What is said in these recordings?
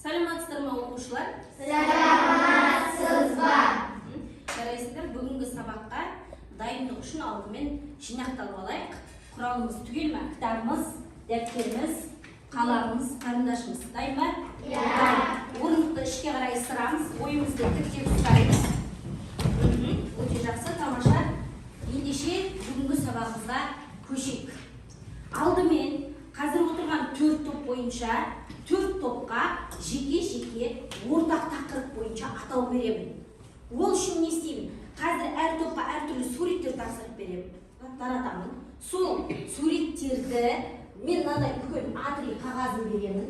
Саламатсыздар ма, оқушылар? Саламатсыз ба? Жарайсыңдар. Бүгінгі сабаққа дайындық үшін алдымен жинақталып алайық. Құралымыз түгел ма? Кітабымыз, дәптеріміз, қаламымыз, қарындашымыз дайын ба? Иә. Дайын. Орындықты ішке қарай ысырамыз, бойымызды тіктеп ұстаймыз. Өте жақсы, тамаша. Ендеше бүгінгі сабағымызға көшейік. Алдымен қазір отырған төрт топ бойынша, төрт топқа жеке-жеке ортақ тақырып бойынша атау беремін. Ол үшін не істеймін? Қазір әр топқа әртүрлі суреттер тапсырып беремін, таратамын. Сол суреттерді мен мынадай үлкен А3 қағазын беремін.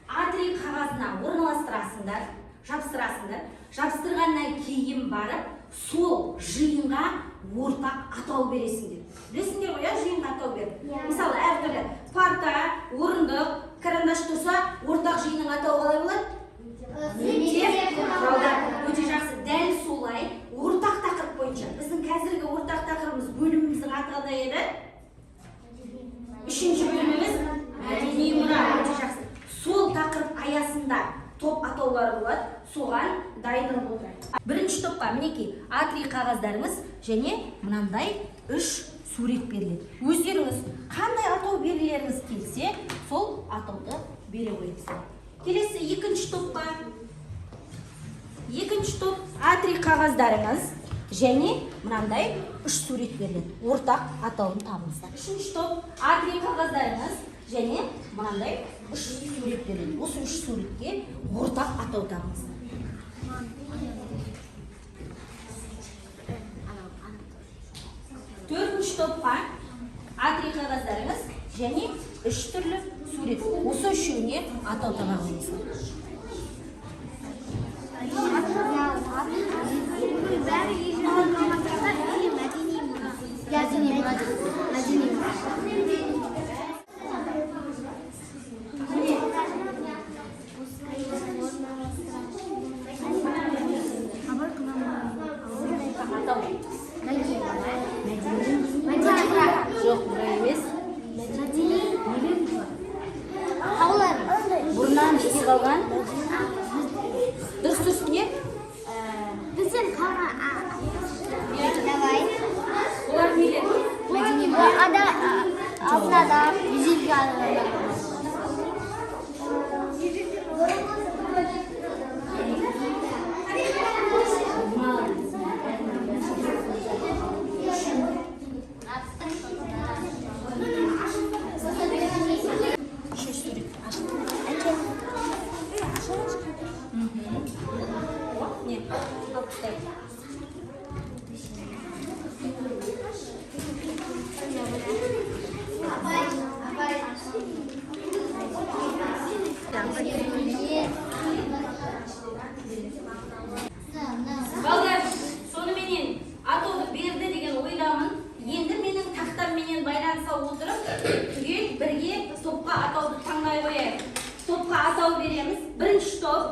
А3 қағазына орналастырасыңдар, жабыстырасыңдар. Жабыстырғаннан кейін барып сол жиынға ортақ атау бересіңдер. Білесіңдер ғой, иә, жиынға атау беріп. Иә. Мысалы, әртүрлі парта, орындық, карандаш тұрса, ортақ жиынның атауы қалай болады? Мектеп құралдары. Өте жақсы. Дәл солай ортақ тақырып бойынша. Біздің қазіргі ортақ тақырыбымыз, бөліміміздің аты қандай еді? Үшінші бөліміміз мәдени мұра. Өте жақсы. Сол тақырып аясында топ атаулары болады. Соған дайындалып отырайық. Бірінші топқа, мінекей, А3 қағаздарыңыз және мынандай үш сурет беріледі. Өздеріңіз қандай атау бергілеріңіз келсе, сол атауды бере қойыңыздар. Келесі екінші топқа. Екінші топ, А3 қағаздарыңыз және мынандай үш сурет беріледі. Ортақ атауын табыңыздар. Үшінші топ, А3 қағаздарыңыз және мынандай үш сурет беріледі. Осы үш суретке ортақ атау табыңыздар. Төртінші топқа А3 қағаздарыңыз және үш түрлі сурет. Осы үшеуіне атау таба қойыңыздар. Бәрі ежелгі мұра или мәдени мұра? Мәдени мұра. Мәдени мұра. Міне. Атау. Мәдени Мәдени мұра. Жоқ, мұра емес. Мәдени таулар. Бұрыннан бізге қалған. Дұрыс, дұрыс, не? Бізден қалған. Давай. Олар нелер? Мәдени мұра. Алтын адам, ежелгі адамдар. Молодец. Үшінші сурет ашылды. О, не, алып тастайық. Балдар, соныменен атауды берді деген ойдамын. Енді менің тақтамменен байланыса отырып, түгел бірге топқа атауды таңдай қояйық. Топқа атау береміз. Бірінші топ,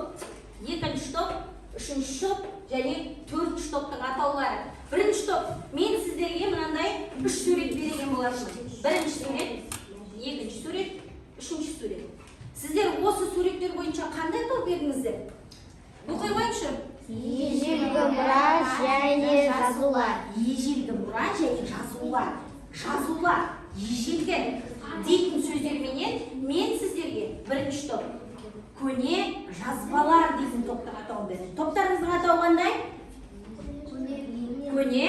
екінші топ, үшінші топ және төртінші топтың атаулары. Бірінші топ, мен сіздерге мынандай үш сурет берген болатынмын. Бірінші сурет, екінші сурет, үшінші сурет. Сіздер осы суреттер бойынша қандай атау бердіңіздер? Оқи қойыңызшы. Ежелгі мұра және жазулар. Ежелгі мұра және жазулар. Жазулар, ежелгі дейтін сөздерменен мен сіздерге бірінші топ көне жазбалар дейтін топтың атауын бердім. Топтарыңыздың атауы қандай? Көне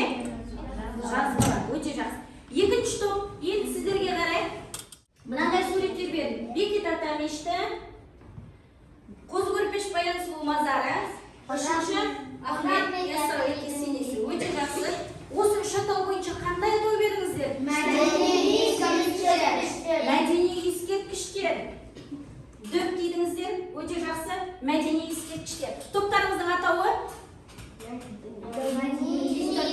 жазбалар. Өте жақсы. Екінші топ, енді сіздерге қарай мынандай суреттер бердім. Бекет ата мешіті, Қозы Көрпеш Баян сұлу мазары, үшінші Ахмет Яссауи кесенесі. Өте жақсы. Осы үш атау бойынша қандай атау бердіңіздер? Мәдени ескерткіштер. Мәдени ескерткіштер. Дөп тидіңіздер. Өте жақсы. Мәдени ескерткіштер. Топтарыңыздың атауы? Мәдени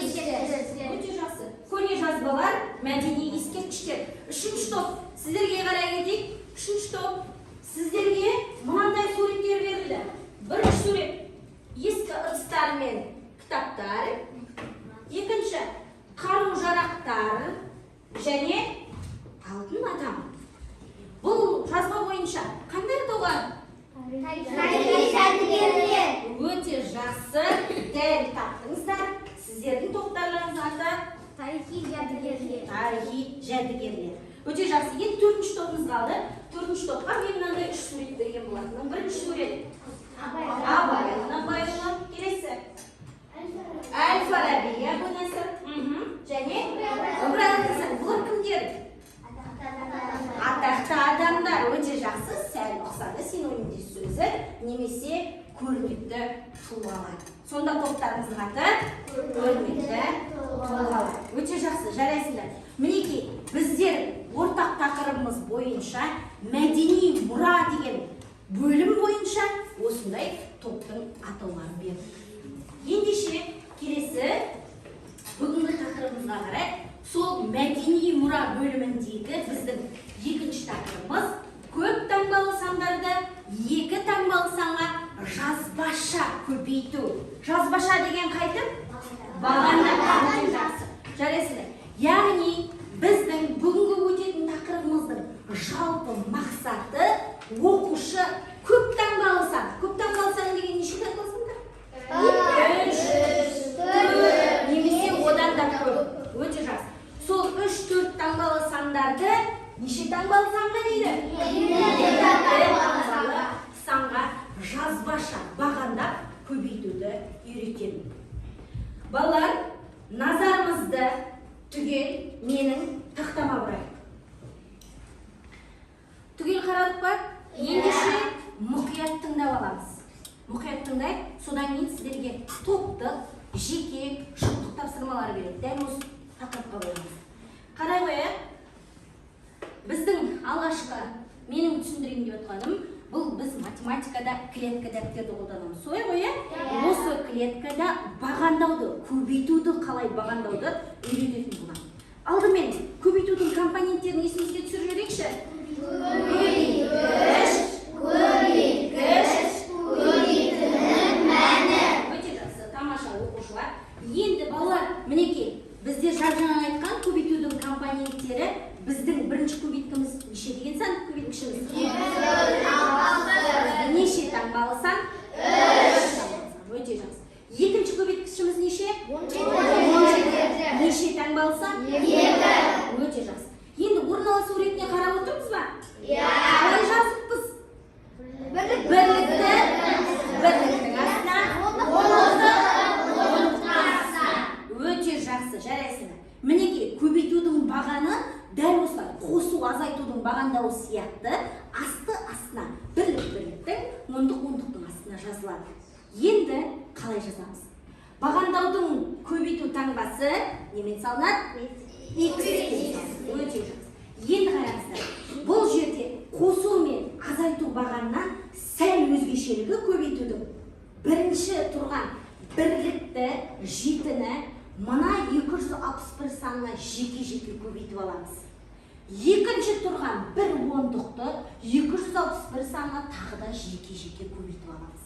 ескерткіштер. Өте жақсы. Көне жазбалар, мәдени ескерткіштер. Үшінші топ, сіздерге қарай кетейік. Үшінші топ, сіздерге мынандай суреттер берілді. Бірінші сурет ескі ыдыстар мен кітаптар. Екінші қару жарақтар және алтын адам. Бұл жазба бойынша қандай атауға Тарихи жәдігерлер. Өте жақсы, дәл таптыңыздар. Сіздердің топтарыңыздың аты? Тарихи жәдігерлер. Тарихи жәдігерлер. Өте жақсы. Енді төртінші тобымыз қалды. Төртінші топқа мен мынандай үш сурет берген болатынмын. Бірінші сурет — Абай Құнанбайұлы, келесі әл Фараби, Әбу Насыр және Ыбырай Алтынсарин. Бұлар кімдер? Атақты адамдар. Өте жақсы, сәл ұқсады, синонимдес сөзі немесе көрнекті тұлғалар. Сонда топтарыңыздың аты көрнекті тұлғалар. Өте жақсы, жарайсыңдар. Мінекей, біздер ортақ тақырыбымыз бойынша, мәдени мұра деген бөлім бойынша осындай топтың атауларын бердік. Ендеше, келесі бүгінгі тақырыбымызға қарай. Сол мәдени мұра бөліміндегі біздің екінші тақырыбымыз — көп таңбалы сандарды екі таңбалы санға жазбаша көбейту. Жазбаша деген қайтып? Бағана. Өте жақсы, жарайсыздар. Яғни біздің бүгінгі өтетін тақырыбымыздың жалпы мақсаты — оқушы көп таңбалы сан. Көп таңбалы сан деген неше таңбалы сандар? Үш, төрт немесе одан да көп. Өте жақсы. Сол үш, төрт таңбалы сандарды неше таңбалы санға дейді? Екі таңбалы санға жазбаша бағандап көбейтуді үйретемін. Балалар, назарымызды түгел менің тақтама бұрайық. Түгел қарадық па? Ендеше, мұқият тыңдап аламыз. Мұқият тыңдайық. Содан кейін сіздерге топтық, жеке, жұптық тапсырмалар береді дәл осы тақырыпқа байланысты. Қарай қояйық. Біздің алғашқы менің түсіндірейін деп отқаным — бұл біз математикада клетка дәптерді қолданамыз, солай ғой, иә? Осы клеткада бағандауды, көбейтуді, қалай бағандауды үйрететін боламын. Алдымен көбейтудің компоненттерін есімізге түсіріп жіберейікші. Көбейткіш, көбейткіш, көбейтінің мәні. Өте жақсы, тамаша, оқушылар. Енді, балалар, мінекей, бізде жаңа айтқан көбейтудің компоненттері. Біздің бірінші көбейткіміз неше деген сан? Көбейткішіміз неше таңбалы сан? Үш. Өте жақсы. Екінші көбейткішіміз неше? 17. Неше таңбалы сан? Екі. Өте жақсы. Енді орналасу ретіне қарап отырмыз ба? Иә. Қалай жазыппыз? Бірлікті бірліктің астына, ондықты ондықтың астына. Өте жақсы, жарайсыңдар. Мінекей, көбейтудің бағаны дәл осылай қосу, азайтудың бағандауы сияқты асты астына, бірлік бірліктің, ондық ондықтың астына жазылады. Енді қалай жазамыз? Бағандаудың көбейту таңбасы немен салынады? X. Өте жақсы. Енді қараңыздар, бұл жерде қосу мен азайту бағанынан сәл өзгешелігі — көбейтудің бірінші тұрған бірлікті, жетіні мына 261 санына жеке жеке көбейтіп аламыз. Екінші тұрған бір ондықты 261 санына тағы да жеке жеке көбейтіп аламыз.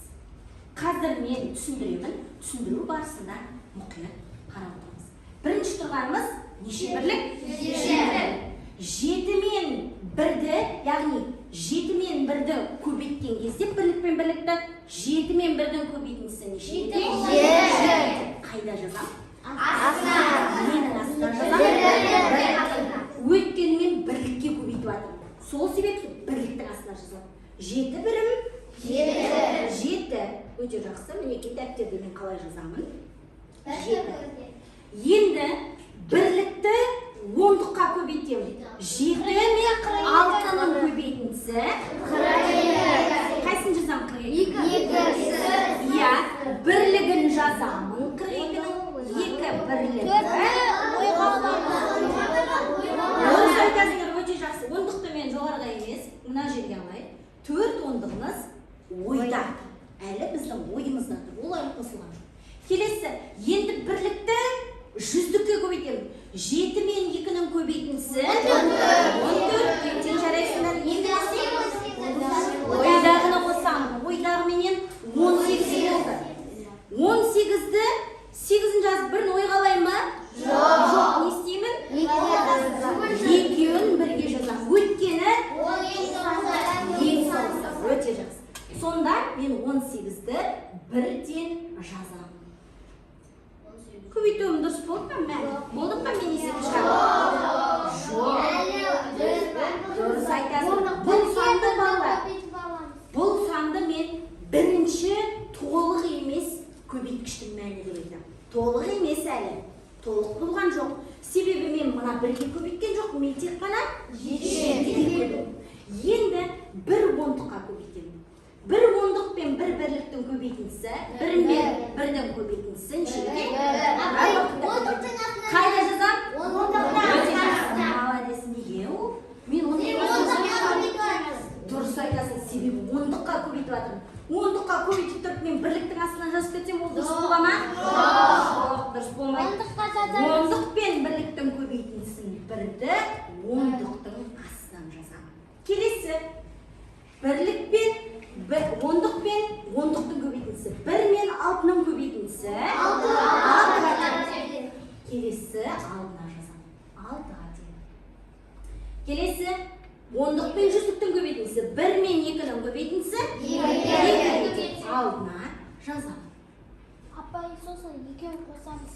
Қазір мен түсіндіремін. Түсіндіру барысында мұқият қарап отырыңыз. Бірінші тұрғанымыз неше бірлік? Жеті. Жеті мен бірді, яғни жеті мен бірді көбейткен кезде, бірлік пен бірлікті, жеті мен бірдің көбейтіндісі неше? Жеті. Жеті. Қайда жазамын? Астына. Ненің астына жазамын? Өйткені мен бірлікке көбейтіп жатырмын, сол себепті бірліктің астына жазамын. Жеті бірім — Жеті. жеті. Өте жақсы. Мінекей, дәптерде мен қалай жазамын? Жеті. Енді бірлікті ондыққа көбейтемін. Жеті мен алтының көбейтіндісі қайсысын жазамын? 42. Иә, бірлігін жазамын 42-нің, екі бірлігі. Дұрыс айтасыңдар, өте жақсы. Ондықты мен жоғарыға емес, мына жерге алайын. Төрт ондығымыз ойда, әлі біздің ойымызда тұр, ол әлі қосылған жоқ. Келесі, енді бірлікті жүздікке көбейтемін. Жеті мен екінің көбейтіндісі 14. Тең. Жарайсыңдар. Енді не істейміз? Ойдағыны қосамын. Ойдағыменен 18 болды. 18-ді, сегізін жазып, бірін ойға алайын ба? Жоқ. Не істеймін? Екеуін бірге жазамын, өйткені ең соңғысы. Өте жақсы. Мен 18-ді бірден жазамын. Көбейтуім дұрыс болды ма, мән? Болды ма, мен есеп шығардым? Жоқ. Дұрыс айтасың. Бұл санды, балалар, бұл санды мен бірінші толық емес көбейткіштің мәні деп айтамын. Толық емес, әлі толық болған жоқ, себебі мен мына бірге көбейткен жоқпын, мен тек қана жетіге көбейттім. Енді бір ондыққа көбейтемін. Бір ондық пен бір бірліктің көбейтіндісі, бір мен бірдің көбейтіндісі нешеге? Қайда жазамын? Өте жақсы, молодец. Неге ол мен ондыққа? Дұрыс айтасың, себебі ондыққа көбейтіп жатырмын. Ондыққа көбейтіп тұрып, мен бірліктің астына жазып кетсем, ол дұрыс бола ма? Жоқ, дұрыс болмайды. Ондық пен бірліктің көбейтіндісін, бірді ондықтың астынан жазамын. Келесі бірлік пен бір, ондық пен ондықтың көбейтіндісі, бір мен алтының көбейтіндісі алтыға тең. Келесі алдына жазамын, алтыға тең. Келесі ондық пен жүздіктің көбейтіндісі, бір мен екінің көбейтіндісі екіге тең, алдына жазамын. Апай, сосын екеуін қосамыз.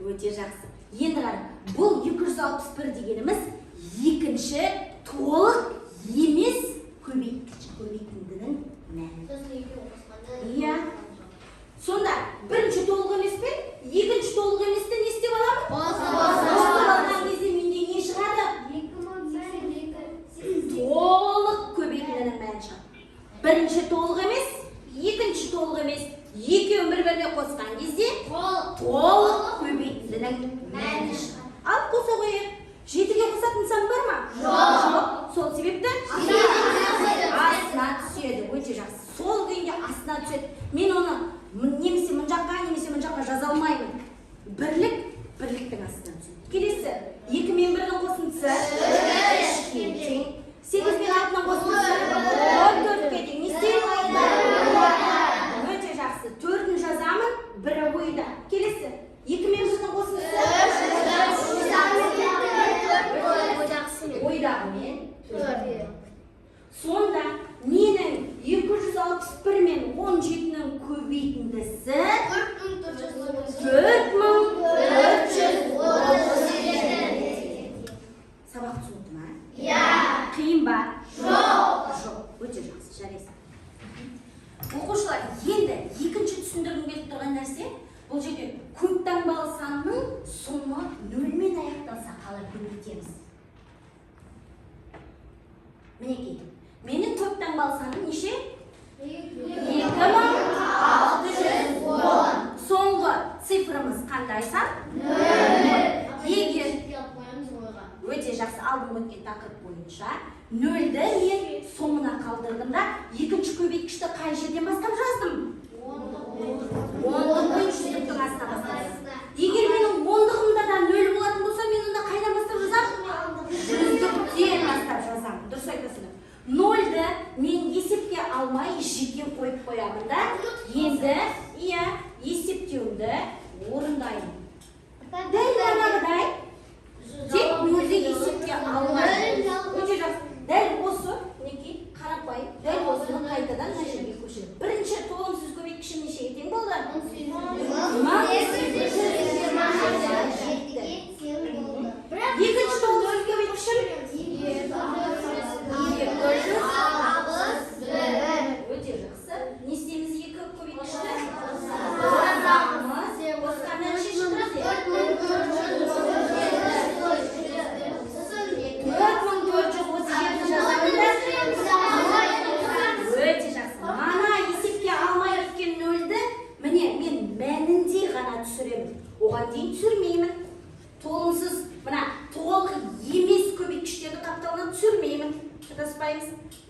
Өте жақсы. Енді қара, бұл 261 дегеніміз екінші толық емес көбейткіш, көбейтіндінің мәні. Иә, сонда бірінші толық емес пен екінші толық еместі не істеп аламын? Қосып алған кезде менде не шығады? Толық көбейтіндінің мәні шығады. Бірінші толық емес, екінші толық емес, екеуін бір біріне қосқан кезде толық көбейтіндінің мәні шығады. Ал қоса қояйық. Жетіге қосатын сан бар ма? Жоқ. Сол себепті астына түседі. Өте жақсы, сол күйінде астына түседі. Мен оны немесе мына жаққа, немесе мына жаққа жаза алмаймын. Бірлік бірліктің астына түседі. Келесі екі мен бірдің қосындысы үшке тең. Сегіз бен алтының қосындысы 14-ке тең. Не істеймін? Өте жақсы, төртін жазамын, бірі ойда. Келесі екі мен бірдің қосындысы ойдағымен төрт. Сонда менің 261 мен 17-нің көбейтіндісі 4437. Сабақ түсінікті ма? Иә. Қиын ба? Жоқ. Өте жақсы, жарайсың. Оқушылар, енді екінші түсіндіргім келіп тұрған нәрсе: бұл жерде көп таңбалы санның соңы нөлмен аяқталса, қалай көбейтеміз? Мінекей, менің көп таңбалы саным неше? 2610. Соңғы цифрымыз қандай сан? Нөл. Егер, өте жақсы, алдыңғы өткен тақырып бойынша нөлді мен соңына қалдырдым да, екінші көбейткішті қай жерден бастап жаздым? Ондық пен жүздіктің астына бастап жаздым. Егер менің ондығымда да нөл болатын болса, мен онда қайдан бастап жазамын? Жүздіктен бастап жазамын. Дұрыс айтасыңдар. Нөлді мен есепке алмай, жеке қойып қоямын да, енді, иә, есептеуімді орындаймын дәл бағанағыдай, тек нөлді есепке алмай. Өте жақсы. Дәл осы, мінекей, қарапайым, дәл осыны қайтадан мына жерге көшіріп, бірінші толымсыз көбейткішім нешеге тең болды? 1827. Екінші толымсыз көбейткішім 261. Өте жақсы. Не істейміз? Екі көбейткішті қосамыз. Қосқаннан неше шықты бізде? 4437 жазамын да. Өте жақсы. Мана есепке алмай өткен нөлді, міне, мен мәнінде ғана түсіремін, оған дейін түсірмеймін. Толымсыз, мына толық емес көбейткіштерді қапталына түсірмеймін, шатаспаймыз.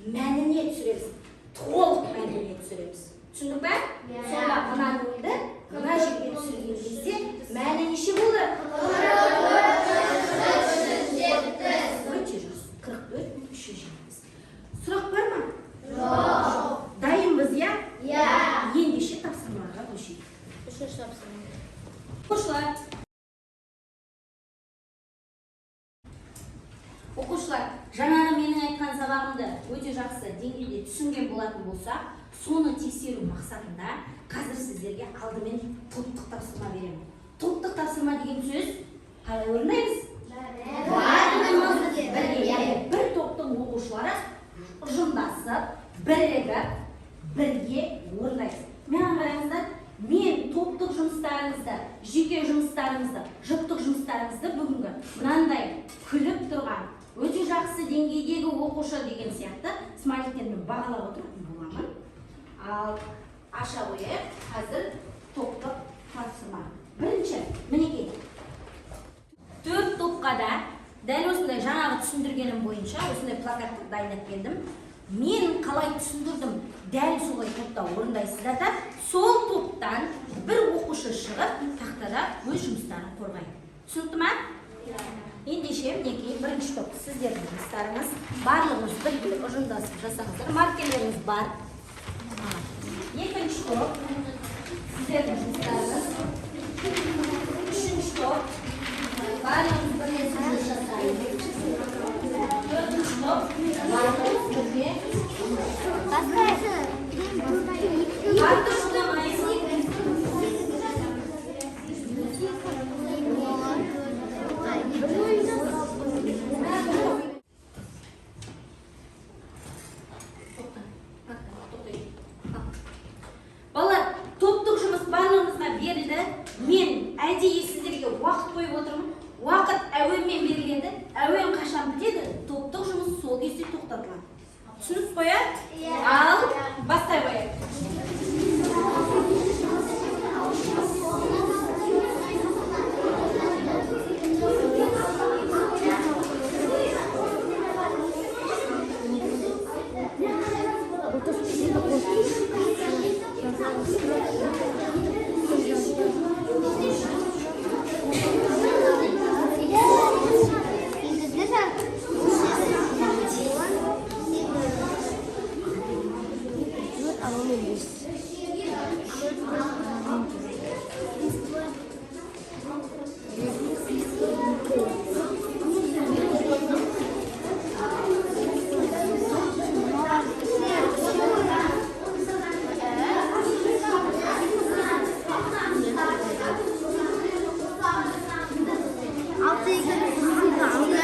Мәніне түсіреміз, толық мәніне түсіреміз. Түсіндік пе? Сонда мына нөлді мына жерге түсірген кезде мәні неше болды? Өте жақсы, 44 370. Сұрақ бар ма? Жоқ. Дайынбыз, иә? Иә. Ендеше тапсырмаларға көшейік. Үшінші тапсырма. Оқушылар, Оқушылар, жаңағы менің айтқан сабағымды өте Өте жақсы деңгейде түсінген болатын болсақ, соны тексеру мақсатында қазір сіздерге алдымен топтық тапсырма беремін. Топтық тапсырма деген сөз қалай орындаймыз? Барлығымыз бірге, яғни бір топтың оқушылары ұжымдасып, бірігіп, бірге орындайсыз. Маған қараңыздар, мен топтық жұмыстарыңызды, жеке жұмыстарыңызды, жұптық жұмыстарыңызды бүгінгі мынандай күліп тұрған, өте жақсы деңгейдегі оқушы деген сияқты смайликтермен бағалап отыратын боламын. Ал аша қояйық қазір топтық тапсырма. Бірінші, мінекей, төрт топқа да дәл осындай жаңағы түсіндіргенім бойынша осындай плакаттар дайындап келдім. Мен қалай түсіндірдім, дәл солай топта орындайсыздар да, сол топтан бір оқушы шығып, тақтада өз жұмыстарын қорғайды. Түсінікті ма? Ендеше, мінекей, бірінші топ, сіздердің жұмыстарыңыз. Барлығыңыз бірге ұжымдасып жасаңыздар, маркерлеріңіз бар. Екінші топ, сіздердің жұмыстарыңыз. Үшінші топ, барлығымыз бірлесіп жұмыс жасаймыз. Төртінші топ, барлығымыз бірге. Артық шыдамайсыз. Тоқта, тоқтай. Ал. Балалар, топтық жұмыс барлығымызға берілді. Мен әдейі сіздерге уақыт қойып отырмын. Уақыт әуенмен беріледі. Әуен қашан бітеді, топтық жұмыс сол кезде тоқтатылады. Түсініп қоя? Иә. Ал, бастай қояйық. Алты екі алты.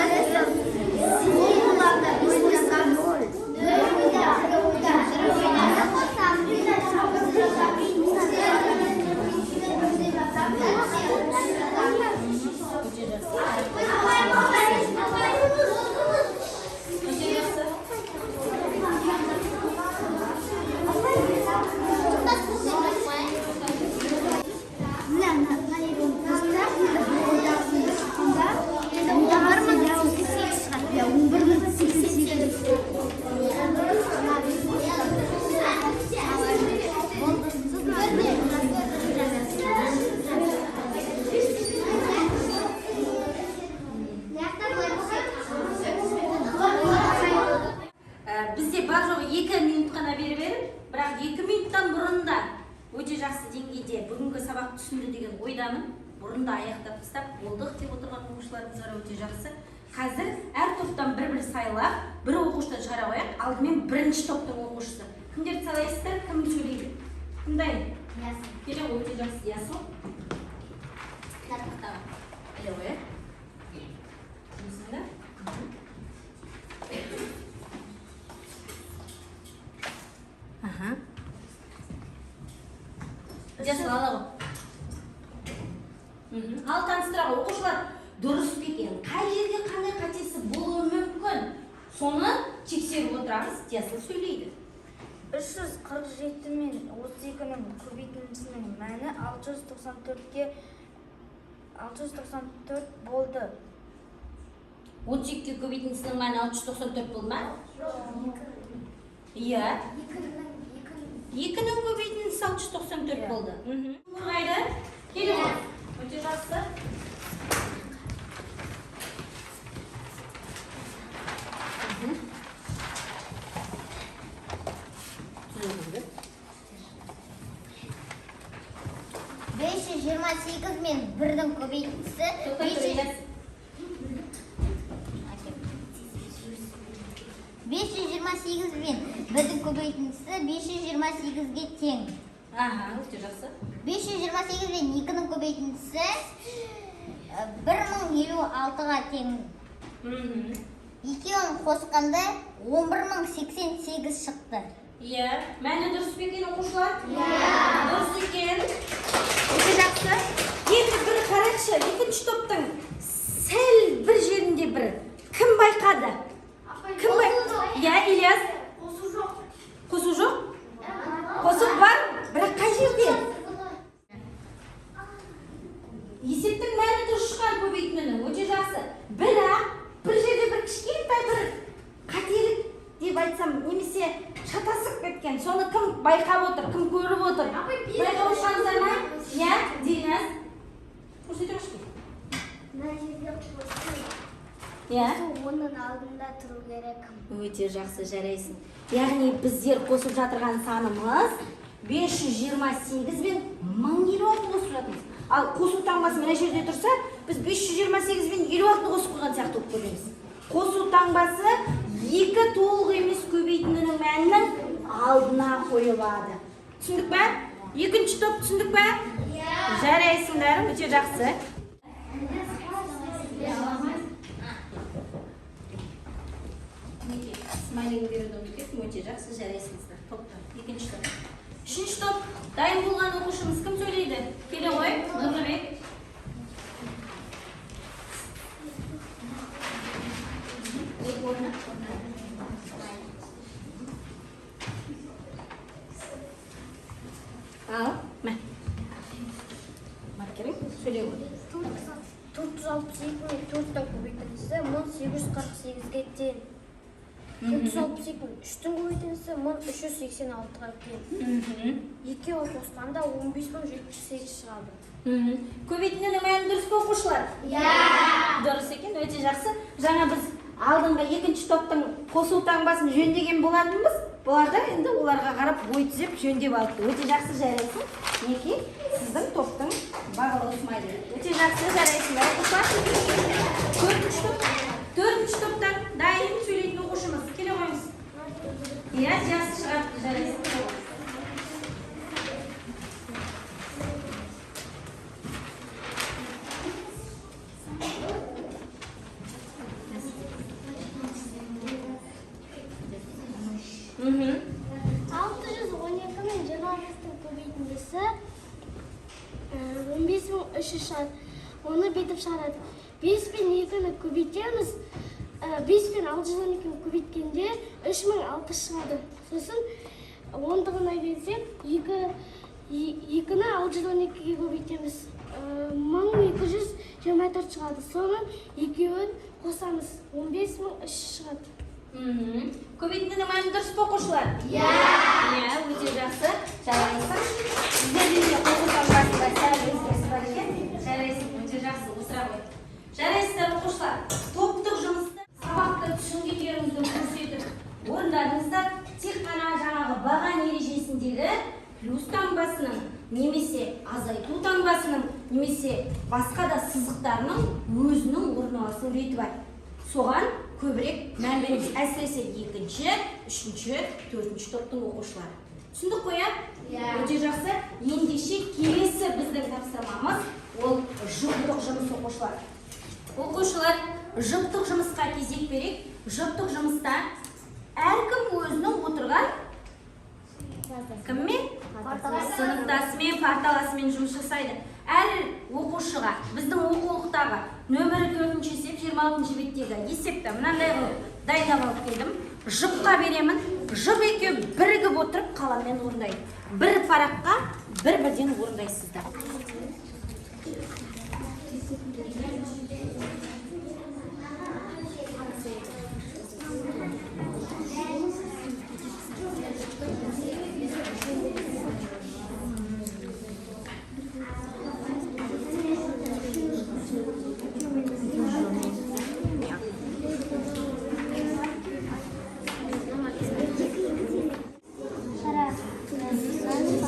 Өте жақсы. Өте жақсы. Бізде бар жоғы 2 минут қана беріп едім, бірақ 2 минуттан бұрын да өте жақсы деңгейде бүгінгі сабақ түсінді деген ойдамын. Бұрын да аяқтап тастап, болдық деп отырған оқушыларымыз бар, өте жақсы. Қазір әр топтан бір бір сайлап, бір оқушыдан шығара қояйық. Алдымен бірінші топтың оқушысы. Кімдерді сайлайсыздар, кім сөйлейді, кім дайын? Келе ғой, өте жақсы. Ясыл, тақтаға іле қояйық. Жұмысың да. Аха. Жасыл, ала ғой. Ал, таныстыра ғой. Оқушылар, дұрыс па екен, қай жерде қандай қатесі болуы мүмкін, соны тексеріп отырамыз. Жасыл сөйлейді. 347 мен 32-нің көбейтіндісінің мәні 694-ке 694 болды. 32-ге көбейтіндісінің мәні 694 болды ма? Иә, екінің көбейтіндісі 694 болды. Қорғайды, келе ғой, өте жақсы. Түзетілді. 528 мен бірдің көбейтіндісі Тоқтай тұр, Ильяс. 528. көбейтіндісі 528-ге тең. Аха, өте жақсы. 528 бен 2-нің көбейтіндісі 1056-ға тең. Екеуін қосқанда 11088 шықты. Иә, мәні дұрыс па екен, оқушылар? Иә. Дұрыс екен. Өте жақсы. Енді бір қарайықшы, екінші топтың сәл бір жерінде бір кім байқады? Кім бай? Иә, Ильяс. Қосу жоқ. Қосу жоқ? Қосу бар, бірақ қай жерде? Есептің мәні дұрыс шыққан, көбейтінінің өте жақсы. Бірақ бір жерде бір кішкентай бір қателік деп айтсам, немесе шатасып кеткен. Соны кім байқап отыр, кім көріп отыр? Байқап отырғаныңыздар ма? Иә, Диназ. Көрсете қойшы. Мына жерде қосу. Иә. Оның алдында тұру керек. Өте жақсы, жарайсың. Яғни біздер қосып жатырған санымыз 528 бен 1056 қосып жатырмыз. Ал қосу таңбасы мына жерде тұрса, біз 528 бен 56 қосып қойған сияқты болып көреміз. Қосу таңбасы екі толық емес көбейтіндінің мәнінің алдына қойылады. Түсіндік пе? Екінші топ, түсіндік пе? Иә. Жарайсыңдар, өте жақсы. Мінекей, смайлигін беруді ұмытып кеттім. Өте жақсы, жарайсыңыздар. Топта. Екінші топ. Үшінші топ. Дайын болған оқушымыз кім сөйлейді? Келе ғой, Нұрлыбек. Орнына, орнына. Ал, мә. Маркерің, сөйлей ғой. 462 мен 4-тің көбейтіндісі 1848-ге тең. 462 мен 3-тің көбейтіндісі 1386-ға тең. Екеуін қосқанда 15708 шығады. Көбейтіндінің мәні дұрыс па, оқушылар? Иә. Дұрыс екен, өте жақсы. Жаңа біз алдыңғы екінші топтың қосу таңбасын жөндеген болатынбыз. Бұлар да енді оларға қарап бой түзеп жөндеп алыпты. Өте жақсы, жарайсың. Мінекей, сіздің топтың бағалау смайлигі. Өте жақсы, жарайсыңдар, оқушылар. Төртінші топ. Төртінші топтан дайын сөйлейтін оқушымыз. Келе қойыңыз. Иә, жақсы шығарыпты, жарайсың. 612 мен 25-тің көбейтіндісі 15300 шығады. Оны бүйтіп шығарады. 5 пен 2-ні көбейтеміз. 5 пен 612-ні көбейткенде 3060 шығады. Сосын ондығына келсек, 2 2-ні 612-ге көбейтеміз. 1224 шығады. Соның екеуін қосамыз. 15300 шығады. Көбейтіндінің мәні дұрыс па, оқушылар? Иә. Иә, өте жақсы. Жарайсың. Сіздерде де қосу таңбасында сәл өзгеріс бар екен. Жарайсың, өте жақсы. Отыра ғой. Жарайсыздар, оқушылар. Топтық жұмысты, сабақты түсінгендеріңізді көрсетіп орындадыңыздар. Тек қана жаңағы баған ережесіндегі плюс таңбасының немесе азайту таңбасының немесе басқа да сызықтарының өзінің орналасу реті бар. Соған көбірек мән береміз. Әсіресе екінші, үшінші, төртінші топтың оқушылары. Түсіндік қой, иә? Иә. Өте жақсы. Ендеше келесі біздің тапсырмамыз ол жұптық жұмыс, оқушылар. Оқушылар, жұптық жұмысқа кезек берейік. Жұптық жұмыста әркім өзінің отырған кіммен? Сыныптасымен, парталасымен жұмыс жасайды. Әр оқушыға біздің оқулықтағы нөмірі төртінші есеп, 26-беттегі есепті мынандай қылып дайындап алып келдім. Жұпқа беремін. Жұп екеуі бірігіп отырып қаламмен орындайды. Бір параққа бір бірден орындайсыздар.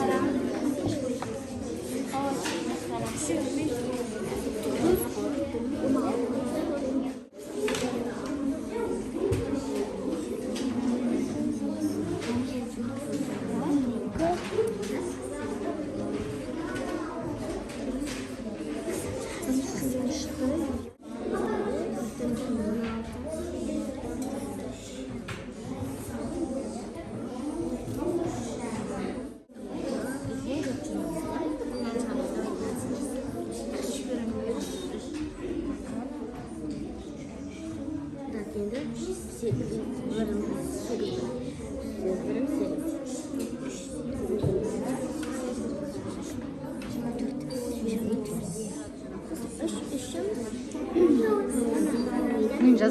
Қара.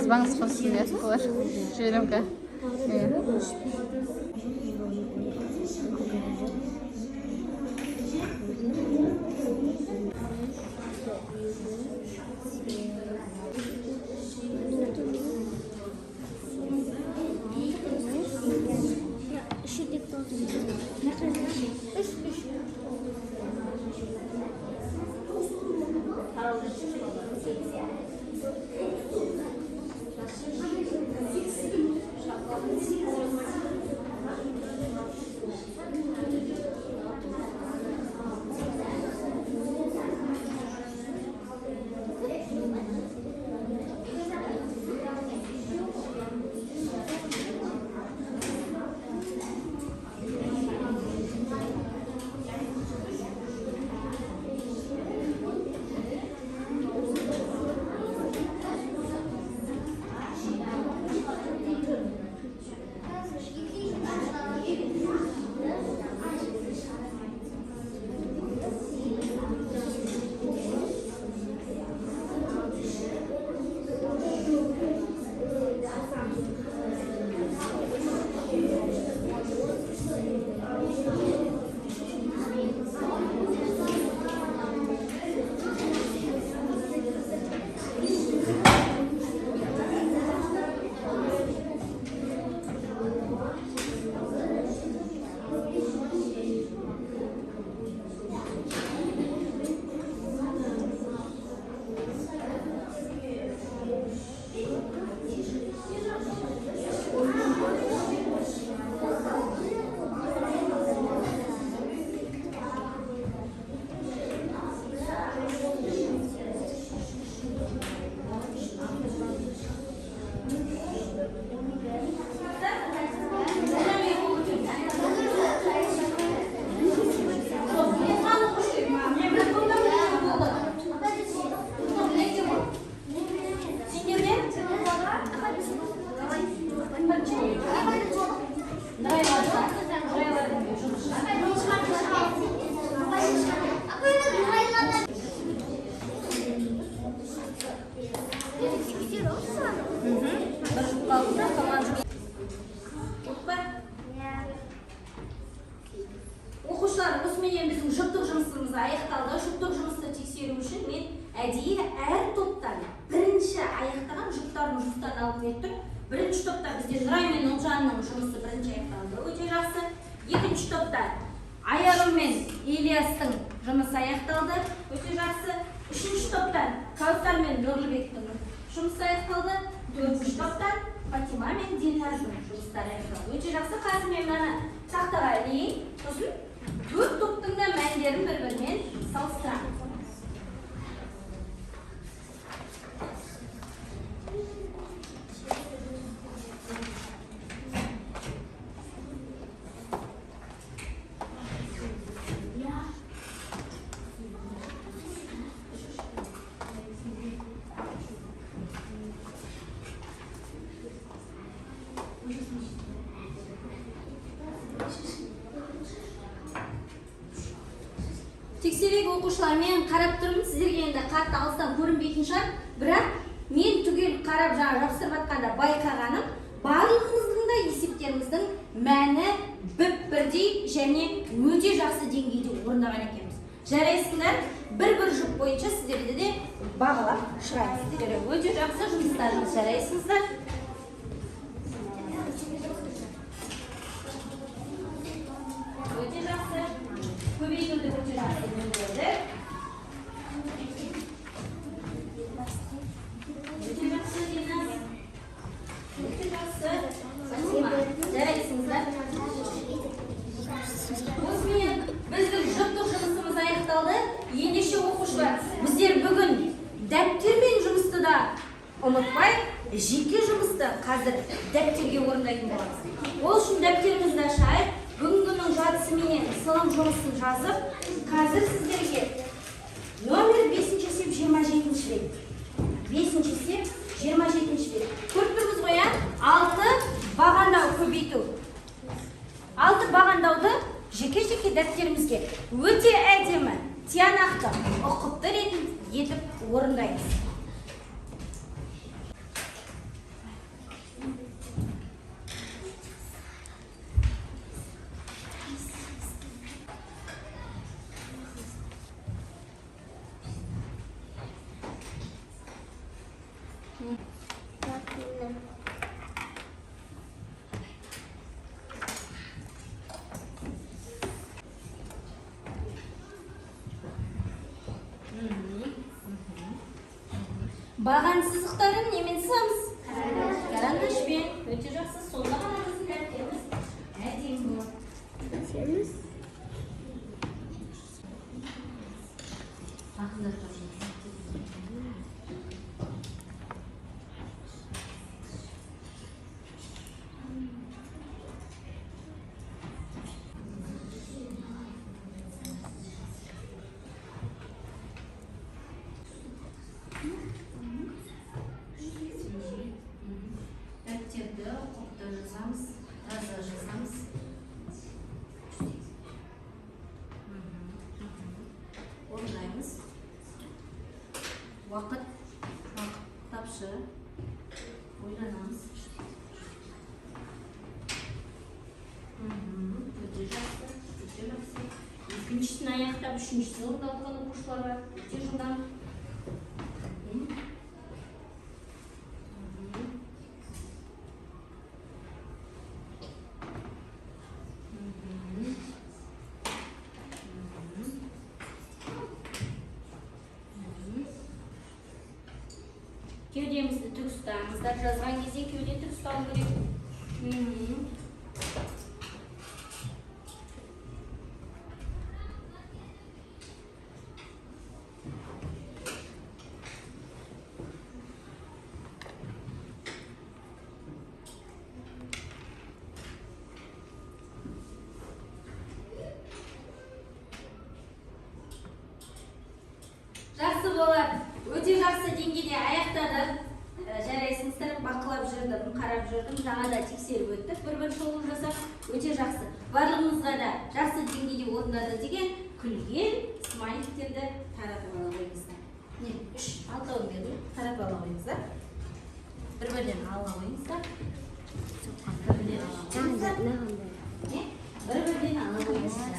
Жазбаңыз құрсын, ұят болар. Жіберемін қазір. Иә. Үш жүз тоғыз. Үш, үш. Бір жұп қалды да, қалған жұп. Болды па? Оқушылар, осыменен біздің жұптық жұмысымыз аяқталды. Жұптық жұмысты тексеру үшін мен әдейі әр топтан бірінші аяқтаған жұптардың жұмыстарын алып келіп тұрмын. Бірінші топта бізде Нұрай мен Ұлжанның жұмысы бірінші аяқталды, өте жақсы. Екінші топта Аяру мен Ильястың жұмысы аяқталды, өте жақсы. Үшінші топтан Кәусар мен Нұрлыбектің жұмысы аяқталды. Төртінші топтан Фатима мен Дильназдың жұмыстары аяқталды, өте жақсы. Қазір мен мынаны тақтаға ілейін, сосын төрт топтың да мәндерін бір бірімен салыстырамын. Тексерейік, оқушылар. Мен қарап тұрмын сіздерге, енді қатты алыстан көрінбейтін шығар, бірақ мен түгел қарап, жаңа жабыстырып жатқанда байқағаным, барлығымыздың да есептеріміздің мәні бүп бірдей және өте жақсы деңгейде орындаған екенбіз. Жарайсыңдар! бір бір жұп бойынша сіздерді де бағалап шығамыз. Сіздер өте жақсы жұмыстарыңыз, жарайсыңыздар! Өте жақсы, көбейтуді өте жақсы меңгердік. Өте жақсы, Диназ, өте жақсы, Фатима, жарайсыңыздар! Осымен біздің жұптық жұмысымыз аяқталды. Ендеше, оқушылар, біздер бүгін дәптермен жұмысты да ұмытпай, жеке жұмысты қазір дәптерге орындайтын боламыз. Ол үшін дәптерімізді ашайық. Бүгінгінің жартысыменен сылым жұмысын жазып, қазір сіздерге номер бесінші есеп, 27-бет. Бесінші есеп, 27-бет. Көріп тұрмыз ғой, иә? Алты бағандау көбейту. Алты бағандауды жеке жеке дәптерімізге өте әдемі, тиянақты, ұқыпты ретін етіп орындаймыз. Баған сызықтарын немен сызамыз? Карандашпен. Өте жақсы. Сонда ғана біздің дәптеріміз әдемі болады. Жақындатып жазыңыз. Дәптерді ұқыпты жазамыз, таза жазамыз. Орындаймыз. Уақыт, уақыт тапшы. Ойланамыз. Өте жақсы, өте жақсы. Екіншісін аяқтап, үшіншісін орындап оқушылар бар. Өте жылдам. Кеудемізді тік ұстаңыздар. Жазған кезде кеуде тік ұстау керек. Жақсы болады. Өте жақсы деңгейде аяқтадық. Жарайсыңыздар, бақылап жүрдім, қарап жүрдім, жаңа да тексеріп өттік, бір-бір шолу жасап, өте жақсы. Барлығымызға да жақсы деңгейде орындады деген күлген смайликтерді таратып ала қойыңыздар. Не, үш, алтауын бердім, таратып ала қойыңыздар. Бір-бірден ала қойыңыздар. Бір-бірден ала қойыңыздар. Не? Бір-бірден ала қойыңыздар.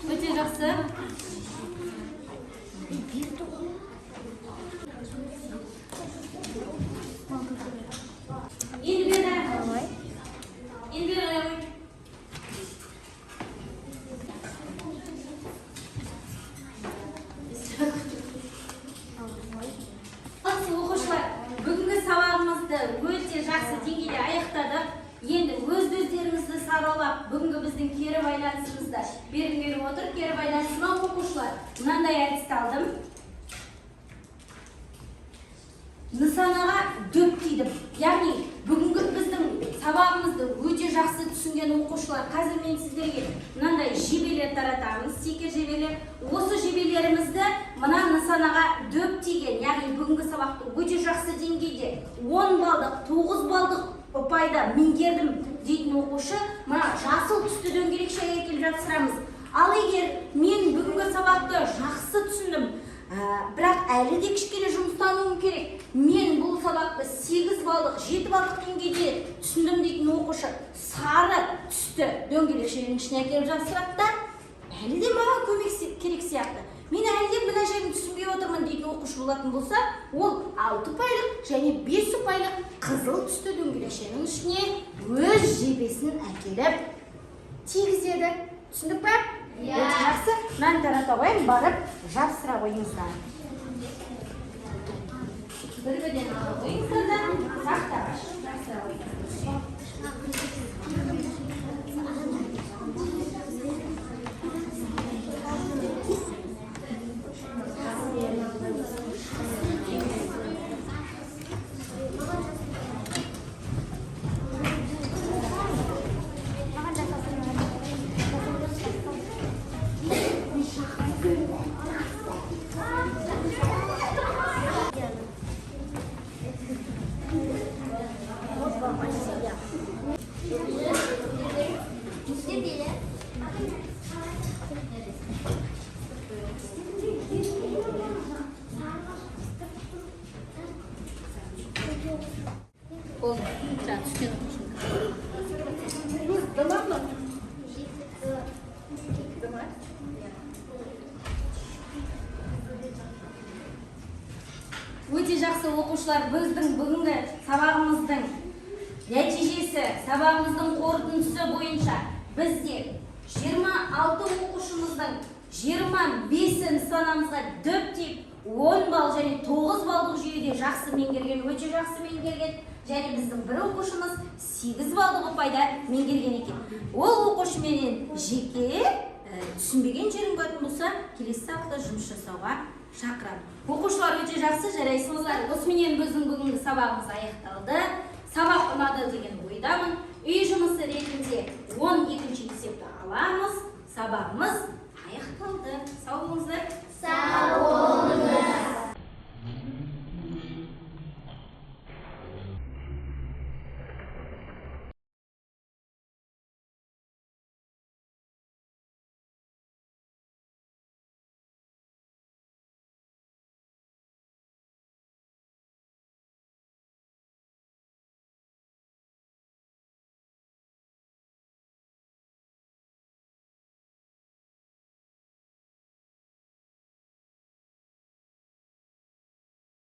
Өте жақсы. Енді бері қарай. Енді бері қарай қой. Жақсы, оқушылар, бүгінгі сабағымызды өте жақсы деңгейде аяқтадық. Енді өз өздеріңізді саралап, бүгінгі біздің кері байланысымызды бергім келіп отыр. Кері байланысыма, оқушылар, мынандай әдісті алдым. Нысанаға дөп тидім. Яғни бүгінгі біздің сабағымызды өте жақсы түсінген оқушылар, қазір мен сіздерге мынандай жебелер таратамын, стикер жебелер. Осы жебелерімізді мына нысанаға дөп тиген, яғни бүгінгі сабақты өте жақсы деңгейде 10 балдық, 9 балдық ұпайда меңгердім дейтін оқушы мына жасыл түсті дөңгелекшеге әкеліп жапсырамыз. Ал егер мен бүгінгі сабақты жақсы түсіндім, бірақ әлі де кішкене жұмыстануым керек, мен бұл сабақты 8 балдық, 7 балдық деңгейде түсіндім дейтін оқушы сары түсті дөңгелекшенің ішіне әкеліп жапсырады да, әлі де маған көмек керек сияқты, мен әлі де мына жерін түсінбей отырмын дейтін оқушы болатын болса, ол 6 ұпайлық және 5 ұпайлық қызыл түсті дөңгелекшенің ішіне өз жебесін әкеліп тигізеді. Түсіндік пе? Иә. Өте жақсы. Мынаны тарата қояйын, барып жапсыра қойыңыздар. Бір-бірден ала қойыңыздар да, тақтаға шығып жапсыра қойыңыздар. Болды. Жаңа түскен оқушының. Өте жақсы, оқушылар, біздің бүгінгі сабағымыздың нәтижесі, сабағымыздың қорытындысы бойынша бізде 26 оқушымыздың 25-і нысанамызға дөп тиіп, 10 балл және 9 балдық жүйеде жақсы меңгерген, өте жақсы меңгерген және біздің бір оқушымыз 8 балдық ұпайда меңгерген екен. Ол оқушыменен жеке түсінбеген жерің болатын болса, келесі сабақта жұмыс жасауға шақырамын. Оқушылар, өте жақсы, жарайсыңыздар. Осыменен біздің бүгінгі сабағымыз аяқталды. Сабақ ұнады деген ойдамын. Үй жұмысы ретінде 12 есепті аламыз. Сабағымыз аяқталды. Сау болыңыздар. Сау.